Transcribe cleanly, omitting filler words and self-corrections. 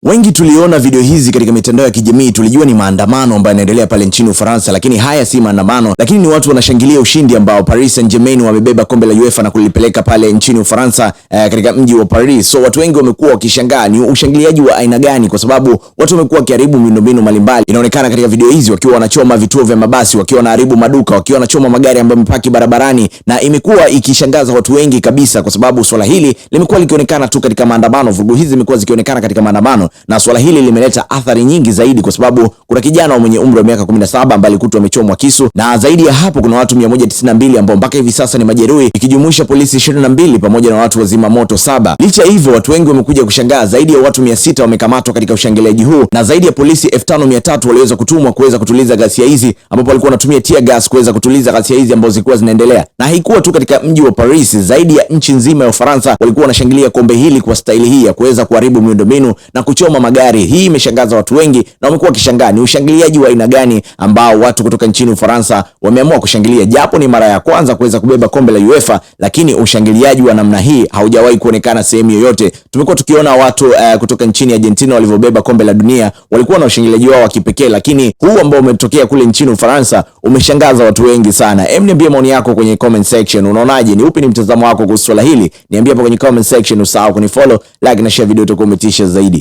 Wengi tuliona video hizi katika mitandao ya kijamii, tulijua ni maandamano ambayo yanaendelea pale nchini Ufaransa, lakini haya si maandamano, lakini ni watu wanashangilia ushindi ambao Paris Saint-Germain wamebeba kombe la UEFA na kulipeleka pale nchini Ufaransa, katika mji wa Paris. So watu wengi wamekuwa wakishangaa ni ushangiliaji wa aina gani, kwa sababu watu wamekuwa wakiharibu miundombinu mbalimbali. Inaonekana katika video hizi wakiwa wanachoma vituo vya mabasi, wakiwa wanaharibu maduka, wakiwa wanachoma magari ambayo yamepaki barabarani, na imekuwa ikishangaza watu wengi kabisa, kwa sababu swala hili limekuwa likionekana tu katika maandamano. Vurugu hizi zimekuwa zikionekana katika maandamano na swala hili limeleta athari nyingi zaidi, kwa sababu kuna kijana mwenye umri wa miaka 17 ambaye alikutwa amechomwa kisu, na zaidi ya hapo kuna watu 192 ambao mpaka hivi sasa ni majeruhi, ikijumuisha polisi 22 pamoja na watu wazima moto 7. Licha ya hivyo, watu wengi wamekuja kushangaa, zaidi ya watu 600 wamekamatwa katika ushangiliaji huu na zaidi ya polisi 5300 waliweza kutumwa kuweza kutuliza ghasia hizi, ambapo walikuwa wanatumia tear gas kuweza kutuliza ghasia hizi ambazo zilikuwa zinaendelea. Na haikuwa tu katika mji wa Paris, zaidi ya nchi nzima ya Ufaransa walikuwa wanashangilia kombe hili kwa staili hii ya kuweza kuharibu miundombinu na kuchoma magari. Hii imeshangaza watu wengi na wamekuwa wakishangaa ni ushangiliaji wa aina gani ambao watu kutoka nchini Ufaransa wameamua kushangilia, japo ni mara ya kwanza kuweza kubeba kombe la UEFA, lakini ushangiliaji wa namna hii haujawahi kuonekana sehemu yoyote. Tumekuwa tukiona watu kutoka nchini Argentina walivyobeba kombe la dunia, walikuwa na ushangiliaji wao wa kipekee, lakini huu ambao umetokea kule nchini Ufaransa umeshangaza watu wengi sana. Em, niambie maoni yako kwenye comment section. Unaonaje? Ni upi ni mtazamo wako kuhusu swala hili? Niambie hapo kwenye comment section. Usahau kunifollow, like na share video, utakuwa umetisha zaidi.